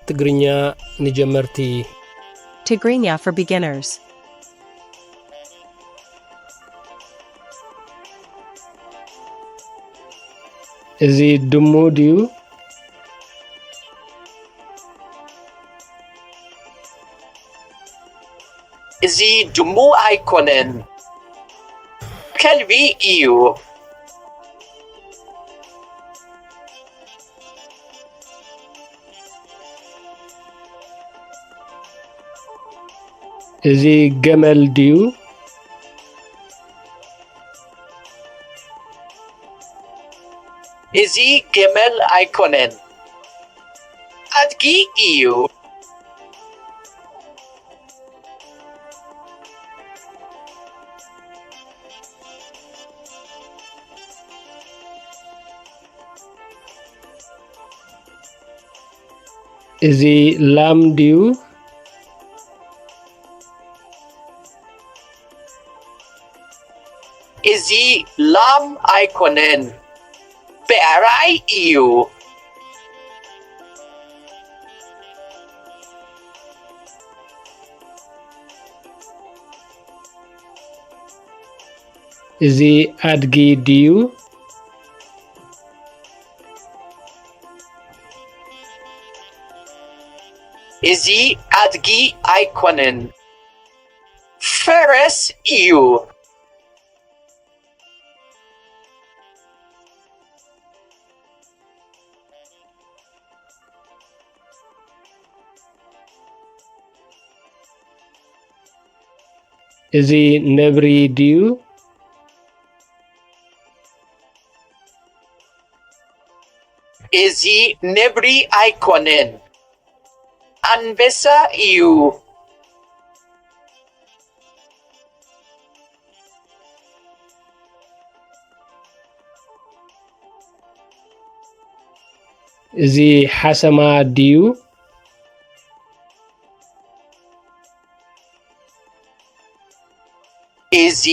ትግርኛ ንጀመርቲ። Tigrinya for beginners. እዚ ድሙ ድዩ? እዚ ድሙ ኣይኮነን፣ ከልቢ እዩ። እዚ ገመል ድዩ? እዚ ገመል ኣይኮነን፣ ኣድጊ እዩ። እዚ ላም ድዩ? እዚ ላም ኣይኮነን፣ ብዕራይ እዩ። እዚ ኣድጊ ድዩ? እዚ ኣድጊ ኣይኮነን፣ ፈረስ እዩ። እዚ ነብሪ ድዩ? እዚ ነብሪ ኣይኮነን፣ ኣንበሳ እዩ። እዚ ሓሰማ ድዩ? እዚ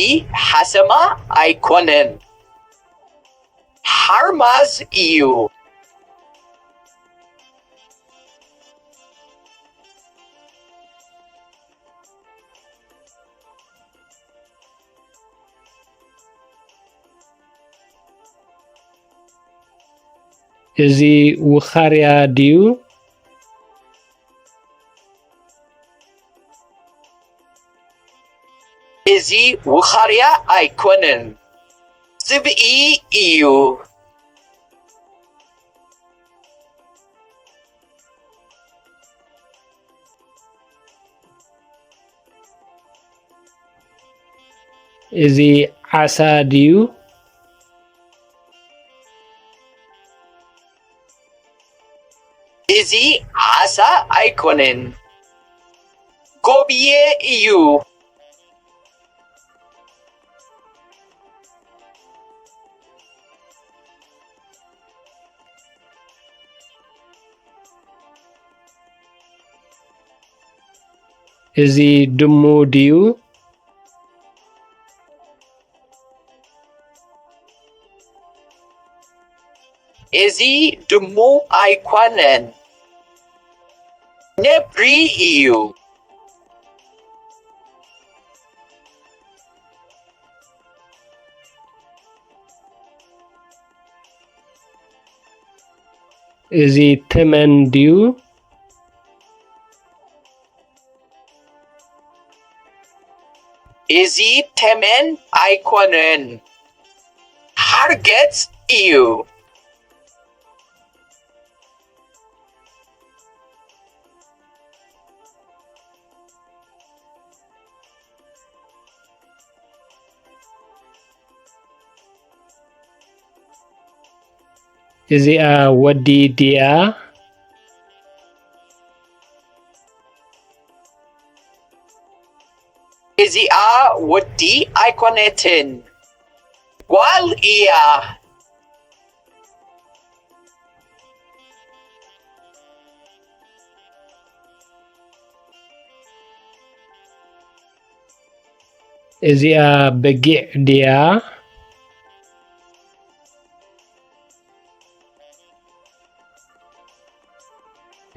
ሓሰማ ኣይኮነን፣ ሓርማዝ እዩ። እዚ ውኻርያ ድዩ? እዚ ውኻርያ ኣይኮነን፣ ዝብኢ እዩ። እዚ ዓሳ ድዩ? እዚ ዓሳ ኣይኮነን፣ ጎብየ እዩ። እዚ ድሙ ድዩ? እዚ ድሙ ኣይኮነን፣ ነብሪ እዩ። እዚ ተመን ድዩ? እዚ ተመን ኣይኮነን፣ ሓርገጽ እዩ። እዚኣ ወዲ ድያ? እዚኣ ወዲ ኣይኮነትን፣ ጓል እያ። እዚኣ በጊዕ ድያ?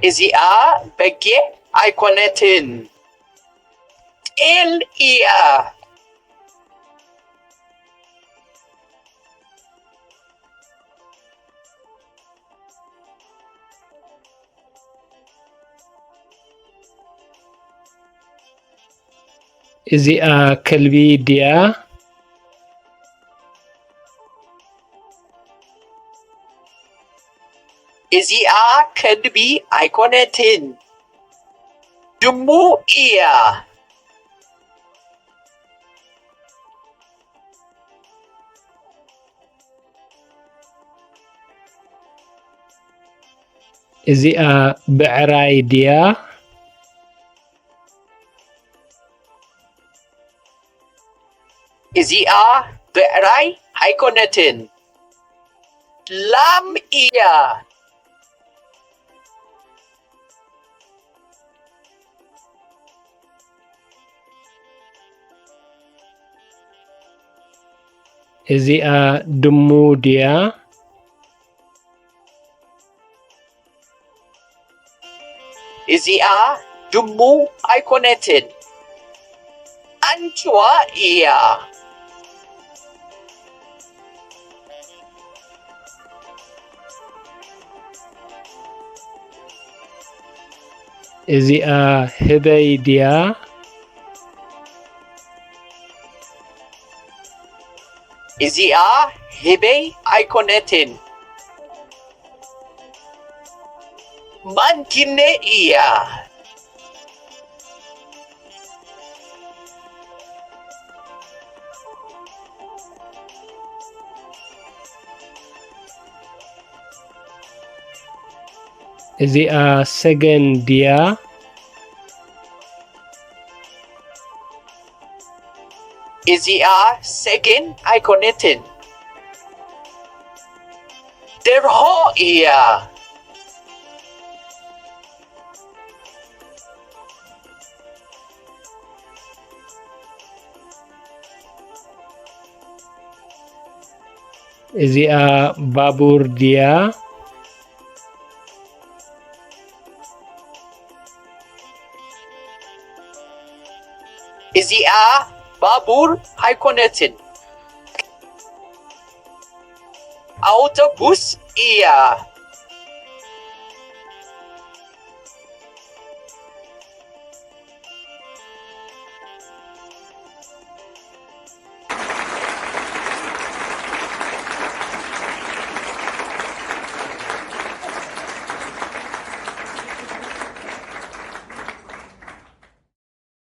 እዚኣ በጊዕ ኣይኮነትን፣ ጤል እያ። እዚኣ ከልቢ ድያ? እዚኣ ከልቢ ኣይኮነትን፣ ድሙ እያ። እዚኣ ብዕራይ ድያ? እዚኣ ብዕራይ ኣይኮነትን፣ ላም እያ። እዚኣ ድሙ ድያ? እዚኣ ድሙ ኣይኮነትን፣ ኣንጭዋ እያ። እዚኣ ህበይ ድያ? እዚኣ ህበይ ኣይኮነትን፣ ማንኪነ እያ። እዚኣ ሰገን ድያ? እዚኣ ሰገን ኣይኮነትን፣ ደርሆ እያ። እዚኣ ባቡር ድያ? እዚኣ ባቡር ኣይኮነትን፣ ኣውቶቡስ እያ።